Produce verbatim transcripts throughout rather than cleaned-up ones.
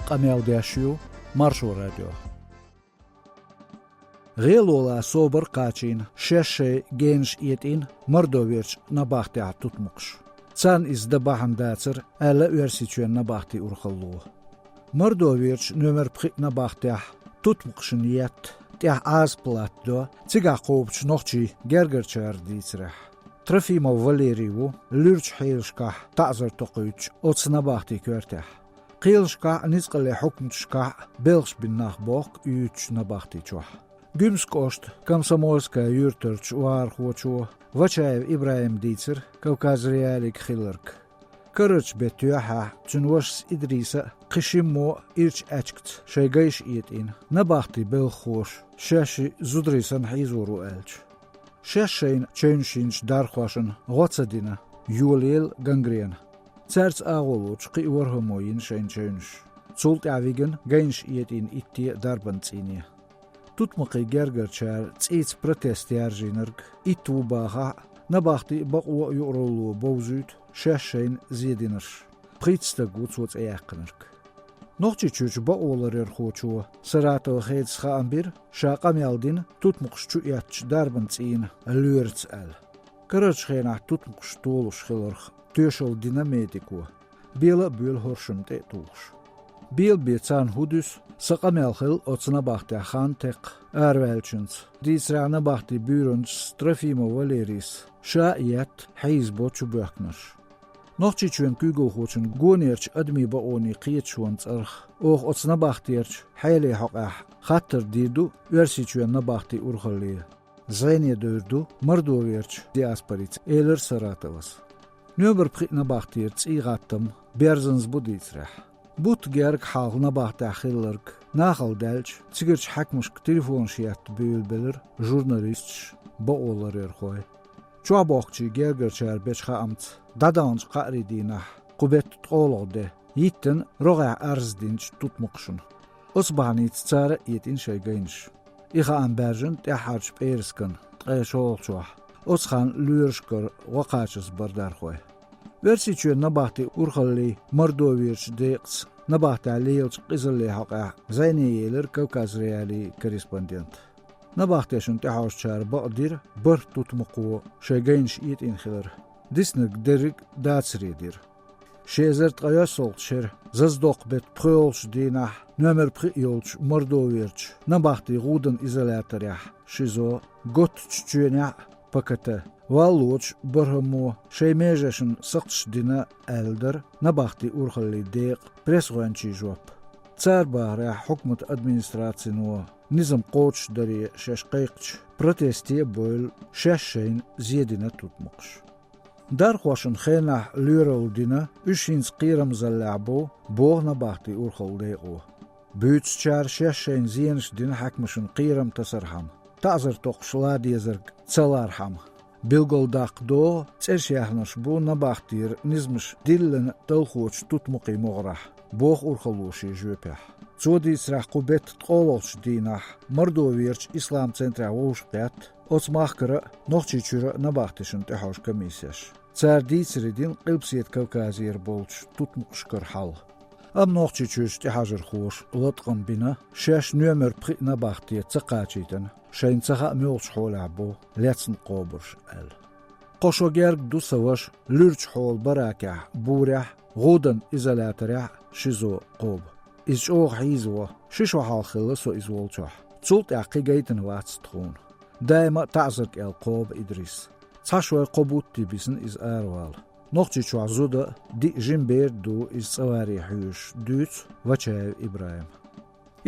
Къамел деш ю Маршо радио. ГӀелола собар кхачийна, шаьш шайн генаш этӀийна Мордоверчу набахтехь тутмакхаш. Царна иза дан бахьана дацара, аьлла Оьрсийчоьнан набахтин урхалло. Мордоверчу номер пхиъ набахтехь тутмакхашна етта, тӀехь Ӏазап латтадо, цигахь кхобучу нохчийн гергарчара дийцарехь. Трофимов Валерий ву луьрачу хьелашкахь таӀзар токхуьйтуш оцу набахтин коьртехь. Кхелашкахь а, низкъаллин хьукматашкахь а белхаш бина нах бохку уьйцучу набахти чохь. Гуьмсан кӀоштан Комсомольская юьртарчу вахархочо Вачаев ИбрахӀима дийцира Кавказ.Реалиига хилларг. Карарчу беттан юьххьехь цуьнан вашас Идриса а, кхин шиммо а ирчу аьчкаца шайн гайш этӀийна, набахтин белхахоша шаьш зударий санна хьийзор ву аьлча. Шаьш шайна чевнаш йинчу дархошна гӀо ца дина, йолаелла гангрена. Цаьрца агӀо лоцуш кхин а ворхӀаммо йина шайна чевнаш. Цул тӀаьхьа вигина гайнаш этӀийна итте а дарбан цӀийне. Тутмакхийн гергарчара цӀийца протест яржийнарг итт ву бахахь а, набахти а, бакъо а юкъаралло бовзуьйту шаьш шайна зен динарш. Пхийтта стаг ву цо цӀе яьккхинарг. Нохчийчуьрчу бакъоларъярхочо Саратова Хедас хаам бира, ша къамел дина тутмакхаш чу эцначу дарбан цӀийнан лоьраца аьлла. Карарчу хенахь тутмакхаш толуш хиларх тоьшалла дина медико. Бела а боьлу хӀоршна тӀе а тухуш. Бела бен царна хӀун дуьсу, сан къамел хилла оцу набахтехь хан текхна араваьллачуьнца, дийцарехь набахтин буьйранчас Трофимов Валерийс ша а етта, хьийзабо чубоьхкинарш. Нохчийчоьнан куьйгалхочун гонерчу адамийн бакъонийн кхеташонан цӀарах оха оцу набахтерчу хьеле хьокъехь хаттар дийр ду Оьрсийчоьнан набахтин урхалле. ЗӀене довр ду Мордоверчу диаспорица, элира Саратовас. Номер пхиъ набахтера цӀий гӀаттам берзанза бу дийцарехь. Бутт герга хьалха набахтехь хилларг нахала даьлча, цигарчу хьаькамашка телефонаш етта буьйлабелира журналисташ, бакъоларъярхой. Чохь бохкучийн гергарчара бечу хаамца, дӀадаханчу кхаарийн дийнахь, кху беттан ткъолгӀа де, йиттина рогӀехь арз динчу тутмакхашна. Оцу бахьаница цара а этӀийна шайн гайнаш. И хаам баьржина тӀаьххьарчу пӀераскан ткъе шолгӀачохь, оцу ханна лоьрашкара гӀо кхачаза бара дархой. Оьрсийчоьнан набахтин урхаллин Мордоверчу декъаца набахтехь лелачу къизаллин хьокъехь зӀене елира Кавказ.Реалиин корреспондент. Набахтешна тӀехьожучара бакъдира бархӀ тутмакхо шайн гайнаш этӀийна хилар. Диснарг дерриг а дацаре дира. Ши эзар ткъайоьсналгӀачу шеран зазадоккху беттан пхоьалгӀачу дийнахь номер пхиъ йолчу Мордоверчу набахтин гӀуданан изоляторехь, ШИЗО, готтачу чоьнехь а, ПКТ, валлочу бархӀаммо шайн меженашна сакхташ дина, аьлла дара набахтин урхаллин декъан пресс-гӀоьнчийн жоп. Цара бахарехь, хьукматан администрацино низам кхочушдаре шаьш кхайкхачу протесте а бевлла, шаьш шайна зен дина тутмакхаш. Дархошна хенахь лоьралла дина, уьш хӀинца кхерамзаллехь бу, боху набахтин урхаллин декъо. Буьйцучара шаьш шайна зенаш дина хьаькамашна кхерам тасархьама, таӀзар токхуш лан дезарг ца лархьама. Билгалдаккха догӀу, цӀераш яьхнарш бу набахтера низамаш диллина талхочу тутмакхийн могӀарехь, боху урхалло шен жоьпехь. Цо дийцарехь, кху беттан ткъолгӀачу дийнахь Мордоверчу Ислам-центрехь вовшахкхетта оцу махкара а, Нохчийчуьра а набахтешна тӀехьожу комиссеш. Цара дийцаре дина Къилбаседа Кавказера болчу тутмакхашкара хьал. Амма Нохчийчуьрчу тӀехьажархоша латкъам бина, шаьш номер пхиъ набахте ца кхачийтина, шайна ца хаьа муьлхачу хьолехь бу лаьцна кхобурш аьлла. Кхо шо герга ду сан ваша луьрачу хьолан баракехь, бурехь, гӀуданан изоляторехь а, ШИЗО кхоба. Иза чӀогӀа хьийзаво, ши шо хьалха хилла со иза волчохь. Цул тӀаьхьа кхин гайтина вац тхуна. Даима а таӀзарг аьлла кхоба Идрис. Цхьа шой кхо бутт бисна иза аравала. Нохчийчохь зуда а, диъ жима бер а ду иза цӀа варе хьоьжуш, дуьйцу Вачаев ИбрахӀима.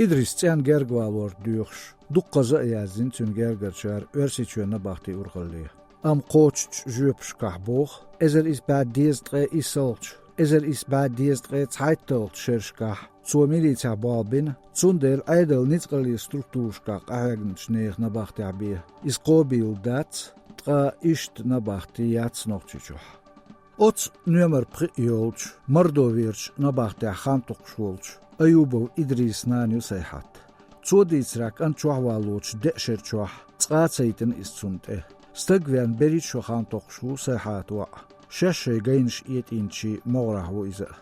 Идрис цӀенна гергавалор доьхуш, дуккхаза а яздина цуьнан гергарчара Оьрсийчоьнан набахтин урхалле. Амма кхочучу жоьпашкахь боху, эзар исс бӀе дезткъе иссалгӀачу, эзар исс бӀе дезткъе цхьайтталгӀачу шерашкахь цо милицехь болх бина, цундела Ӏедалан ницкъаллин структурашкахь къахьегначу нехан набахтехь бен иза кхобийла дац, ткъа иштта набахти яц Нохчийчохь. Оцу номер пхиъ йолчу Мордоверчу набахтехь хан токхуш волчу Аюбов Идрисан нана ю Сайхьат. Цо дийцарехь, кӀант чохь валлочу деа шера чохь цкъа а ца йитина иза цунна тӀе. Стаг веана берхӀитта шо хан токхуш ву Сайхьатан воӀ. Шаьш шайн гайнаш этӀийначийн могӀарехь ву иза а.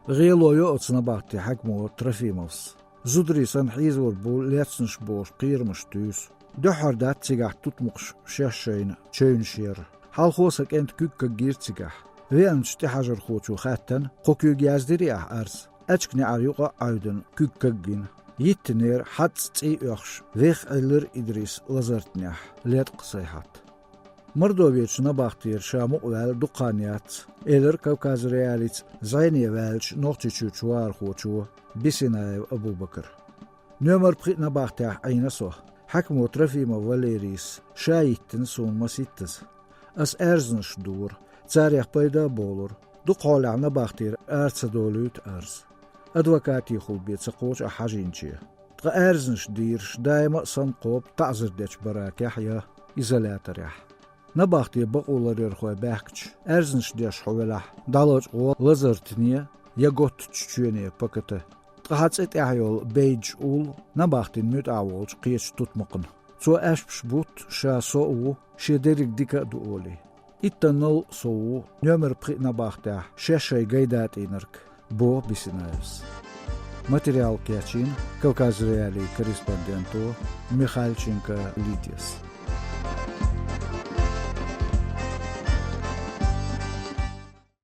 ГӀело йо оцу набахтин хьаькамо Трофимовс. Зударий санна хьийзор бу лецнаш бохуш кхерамаш туьйсу. Дуьххьара дац цигахь тутмакхаш шаьш-шайна чевнаш яр. Хьалхо сан кӀентан куьг кагйира цигахь. Веанчу тӀехьажархочо хаьттина, кхо куьйга яздирий ахь арз? Аьчка неӀар юкъа а Ӏаьвдина, куьг кагйина. Йиттинера хьацца цӀий оьхуш, веха Ӏиллира Идрис лазартнехь, леткъа Сайхьат. Мордовечу набахтера ша мукъаваьлла дукха хан яц, элира Кавказ.Реалица зӀене ваьллачу Нохчийчуьрчу вахархочо Бисинаев Абубакара. Номер пхиъ набахтехь Ӏийна со. Хьаькамо Трофимов Валерийс ша йиттина суна маситтаза. Ас аьрзнаш дора, царех пайда а болура. Дукха хьолехь набахтера ара ца долуьйту арз. Адвокатехула бен ца кхочу ахь хьажийначе. Ткъа аьрзнаш дийраш даима а санна кхобу таӀзар дечу баракехь я изоляторехь. Набахте бакъо ларъярхой баьхкича, аьрзнаш деш хьо велахь, дӀалачкъо лазартне я готтачу чоьне паката. Ткъа хьан цӀе тӀехь йолу бейдж уллу набахтин муьтӀахь волчу кхечу тутмакхна. Цо аьшпаш бутт ша со а ву, шен дерриг дика а ду олий. Иттаннал со ву номер пхиъ набахтехь шаьш-шайн гайдатӀийнарг, боху Бисинаевс. Материал кечйина Кавказ.Реалии корреспонденто Михальченко Лидияс.